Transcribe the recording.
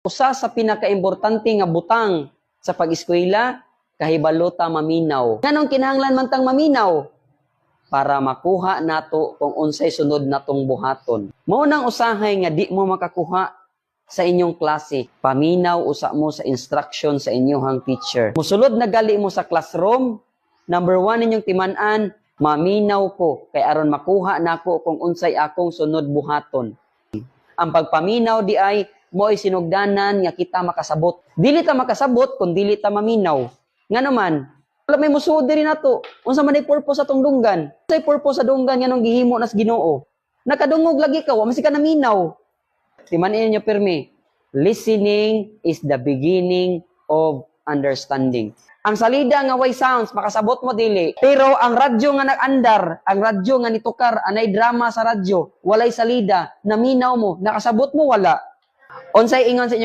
Usa sa pinakaimportante nga butang sa pag-eskwela, kahibalo ta maminaw. Nganong kinahanglan man tang maminaw? Para makuha nato kung unsay sunod natong buhaton. Mao nang usahay nga di mo makakuha sa inyong klase. Paminaw usa mo sa instruction sa inyong teacher. Musulod na gali mo sa classroom, number one ninyong timan-an, maminaw ko kay aron makuha nako kung unsay akong sunod buhaton. Ang pagpaminaw di ay mo'y sinugdanan nga kita makasabot. Dili ta makasabot kung dili ta maminaw. Nga naman, wala may musuod diri nato. Unsa man ay purpose atong dunggan? Unsay purpose sa dunggan nga nung gihimo nas Ginoo? Nakadungog lagi ka, wa man ka naminaw. Timan-i ninyo pirmi. Listening is the beginning of understanding. Ang salida nga way sounds, makasabot mo dili. Pero ang radyo nga nag-andar, ang radyo nga nitukar, anay drama sa radyo, walay salida, naminaw mo, nakasabot mo wala? Unsay ingon sa inyong